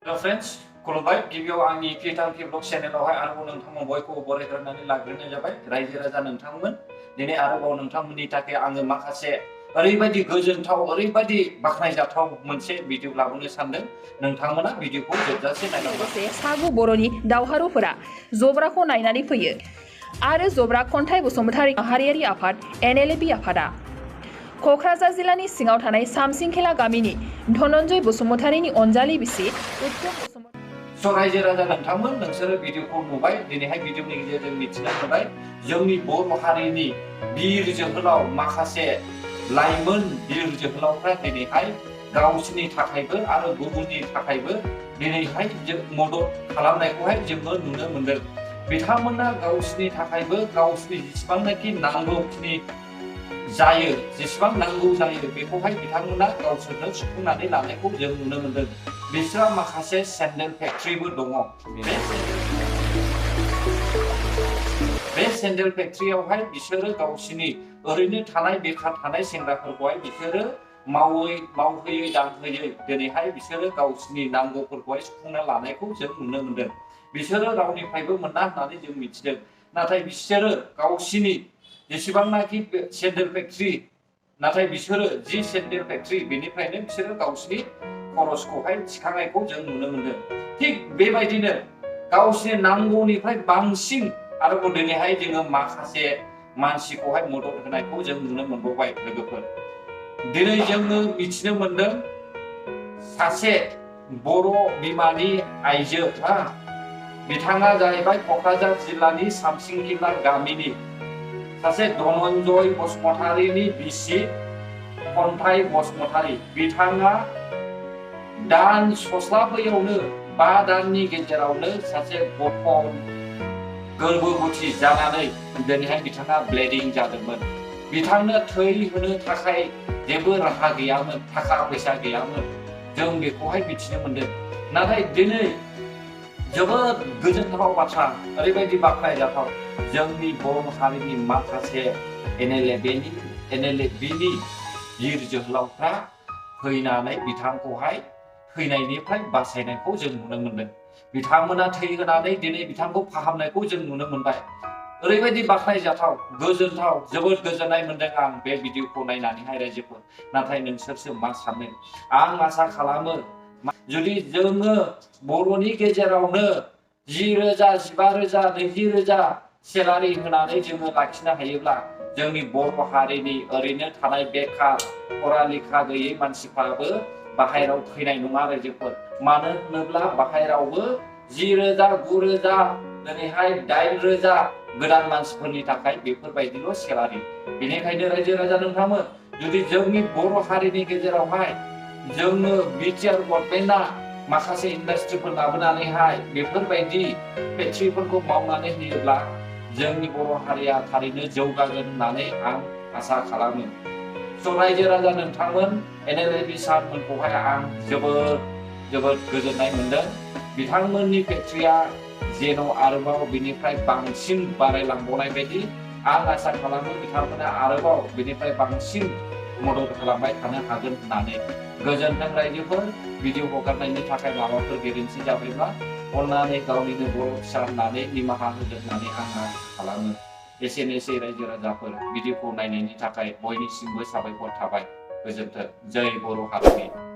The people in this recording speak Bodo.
हेलो फ्रेंड्स खुलुमबाय गिबियाव आंनि पिटार ब्लग चेनेलावहाय आरोबाव नोंथांमोन बयखौबो बरायग्रोनानै लाग्रोनाय जाबाय रायजो राजा नोंथांमोन दिनै आरोबाव नोंथांमोननि थाखाय आङो माखासे ओरैबायदि गोजोनथाव ओरैबायदि बाखनायजाथाव मोनसे भिडिअ लाबोनो सानदों नोंथांमोना भिडिअखौ जोबजासे नायनांगौ। सागु बर'नि दावहारुफोरा जब्राखौ नायनानै फैयो आरो जब्रा खन्थाइ बसुमतारी माहारियारि आफाद NLAB आफादा क'क्राझार जिल्लानि सिङाव थानाय सामसिंखेला गामिनि धनन्जय बसुमतारीनि अनजालि बिसि उत्तम बसुमतारी रायजो राजा नोंथांमोन नोंसोरो भिडिअखौ नुबाय दिनैहाय भिडिअनि गेजेरजों मिथिनो मोनबाय जोंनि बर' हारिनि बिर जोहोलाव माखासे लाइमोन बिर जोहोलावफ्रा दिनैहाय गावसिनि थाखायबो आरो गुबुननि थाखायबो दिनैहाय मदद खालामनायखौहाय जोङो नुनो मोनदों। बिथांमोना गावसिनि थाखायबो गावसिनि जेसेबांनाखि नांगौखिनि जायो जेसेबां नांगौ जायो बेखौहाय बिथांमोना गावसोरनो सुफुंनानै लानायखौ जों नुनो मोनदों। बिसोरहा माखासे सेन्डेल फेक्ट्रिबो दङ। बे सेन्डेल फेक्ट्रियावहाय बिसोरो गावसिनि ओरैनो थानाय बेखार थानाय सेंग्राफोरखौहाय बिसोरो मावहोयै दांहोयै दिनैहाय बिसोरो गावसिनि नांगौफोरखौहाय सुफुंना लानायखौ जों नुनो मोनदों। बिसोरो रावनिफ्रायबो मोना होननानै जों मिथिदों। नाथाय बिसोरो गावसिनि जेसेबांनाखि सेन्डेल फेक्ट्रि नाथाय बिसोरो जि सेन्डेल फेक्ट्रि बेनिफ्रायनो बिसोरो गावसिनि खरसखौहाय थिखांनायखौ जों नुनो मोनदों। थिग बेबायदिनो गावसिनि नांगौनिफ्राय बांसिन आरोबाव दिनैहाय जोङो माखासे मानसिखौहाय मदद होनायखौ जों नुनो मोनबावबाय लोगोफोर। दिनै जोङो मिथिनो मोनदों सासे बर' बिमानि आइजो बिथाङा जाहैबाय क'क्राझार जिल्लानि सामसिंखेला गामिनि सासे धनन्जय बसुमतारीनि बिसि खन्थाइ बसुमतारी। बिथाङा दान सस्लाबैयावनो 5 दाननि गेजेरावनो सासे गथ' गोर्बोबती जानानै दिनैहाय बिथाङा ब्लिडिं जादोंमोन। बिथांनो थै होनो थाखाय जेबो राहा गैयामोन, थाखा फैसा गैयामोन। जों बेखौहाय मिथिनो मोनदों। नाथाय दिनै जोबोद गोजोनथाव बाथ्रा ओरैबायदि बाखनायजाथाव जोंनि बर' हारिनि माखासे NLABनि बिर जोहोलावफ्रा फैनानै बिथांखौहाय थैनायनिफ्राय बासायनायखौ जों नुनो मोनदों। बिथांमोना थै होनानै दिनै बिथांखौ फाहामनायखौ जों नुनो मोनबाय। ओरैबायदि बाखनायजाथाव गोजोनथाव जोबोद गोजोननाय मोनदों आं बे भिडिअखौ नायनानैहाय रायजोफोर। नाथाय नोंसोरसो मा सानो? आं आसा खालामो जुदि जोङो बर'नि गेजेरावनो 10,000, 15,000, 20,000 सेलारि होनानै जोङो लाखिनो हायोब्ला जोंनि बर' हारिनि ओरैनो थानाय बेखार फरा लेखा गैयै मानसिफ्राबो बाहेरायाव फैनाय नङा रायजोफोर। मानो होनोब्ला बाहेरायावबो 10,000, 9,000 दिनैहाय 8,000 गोदान मानसिफोरनि थाखाय बेफोरबायदिल' सेलारि। बेनिखायनो रायजो राजा नोंथांमोन जुदि जोंनि बर' हारिनि गेजेरावहाय जोङो बिटिआर गभर्नमेन्टआ माखासे इन्डास्ट्रिफोर लाबोनानैहाय बेफोरबायदि फेक्ट्रिफोरखौ मावनानै होयोब्ला जोंनि बर' हारिया थारैनो जौगागोन होननानै आं आसा खालामो। रायजो राजा नोंथांमोन NLAB सारमोनखौहाय आं जोबोद गोजोननाय मोनदों। बिथांमोननि फेक्ट्रिया जेन' आरोबाव बिनिफ्राय बांसिन बारायलांबावनाय बायदि आं आसा खालामो बिथांमोना आरोबाव बिनिफ्राय बांसिन मदद खालामबाय थानो हागोन होननानै। गोजोनथों रायजोफोर। भिडिअ हगारनायनि थाखाय माबाफोर गेरेन्थि जाबायब्ला अननानै गावनिनो बर' फिसा होननानै निमाहा होदो होननानै आं आसा खालामो। एसेनोसै रायजो राजाफोर भिडिअखौ नायनायनि थाखाय बयनिसिमबो साबायखर थाबाय। गोजोन्थों। जय बर' हारिनि।